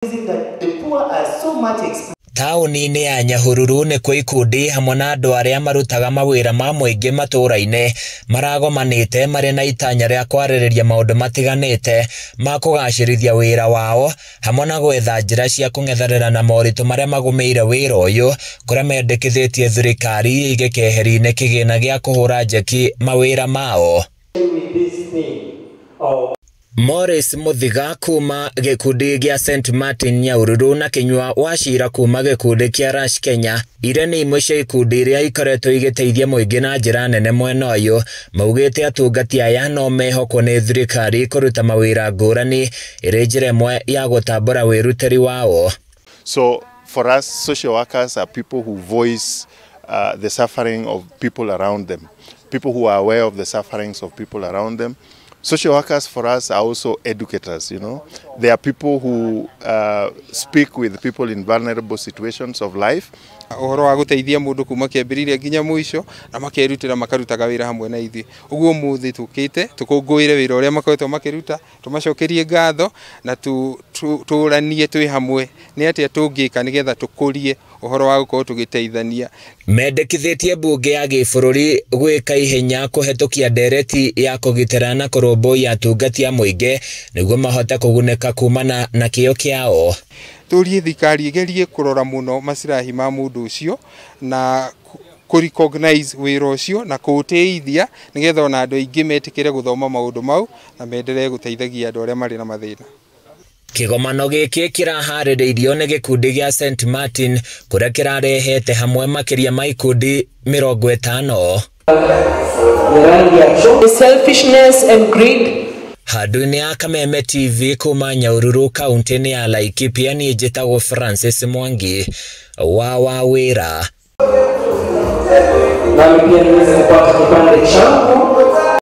That the poor are so much exposed. Taũni-inĩ ya Nyahururu nĩkuo ikundi hamwe na andũ arĩa marutaga mawĩra ma mũingĩ matũũra-inĩ maragomanĩte marĩ na itanya rĩa kwarĩrĩria maũndũ matiganĩte ma kũgacĩrithia wĩra wao hamwe na gwetha njĩra cia kũng'ethanĩra na moritũ marĩa magũmĩire wĩra ũyũ, kũrĩa mendekithĩtie thirikari ĩige keheri-inĩ kĩgĩna gĩa kũhũra njeki mawĩra mao. Morris Muthiga kuma gĩkundi gĩa St Martin Nyahururu na Kinyua Wachira kuma gĩkundi kĩa Rush Kenya iria nĩ imwe cia ikundi iria ikoretwo igĩteithia mũingĩ na njĩra nene mwena ũyũ, maugĩte atungati aya no mehokwo nĩ thirikari kũruta mawĩra ngũrani ĩrĩ njĩra ĩmwe ya gũtambũra wĩrutĩri wao. So for us, social workers are people who voice the suffering of people around them, people who are aware of the sufferings of people around them. Social workers for us are also educators, you know. They are people who speak with people in vulnerable situations of life. Ũhoro wa gũteithia mũndũ kuma kĩambĩrĩria nginya mũico na makerutĩra makarutaga wĩra hamwe na ithuĩ. Ũguo ũmũthĩ tũkĩte tũkũngũĩre wĩra ũrĩa makoretwo makĩruta, tũmacokerie ngatho na tũranie twĩ hamwe nĩ atĩa tũngĩka nĩgetha tũkũrie ũhoro wa gũkorwo tũgĩteithania. Mendekithĩtie mbunge ya gĩbũrũri gwĩka ihenya kũhetũkia ndereti ya kũgitĩra na kũrũmbũiya atungati a mũingĩ nĩguo mahote kũgunĩka kumana na kĩo kĩao. Tũrie thirikari ĩgerie kũrora mũno maslahi ma mũndũ ũcio na kũ recognize wĩra ũcio na kũũtĩithia nĩgetha ona andũ aingĩ metĩkĩre gũthoma maũndũ mau na menderee gũteithagia andũ arĩa marĩ na mathĩna. Kĩgomano gĩkĩ kĩraharĩrĩirio nĩ gĩkundi gĩa St Martin kũrĩa kĩrarehete hamwe makĩria ma ikundi 50. Selfishness and greed. Handũ-inĩ ya Kameme TV kuma Nyahururu kaunti-inĩ ya Laikipia, niĩ njĩtagwo Francis Mwangi wa Wawĩra. Nami pia niweze kupata kipande changu.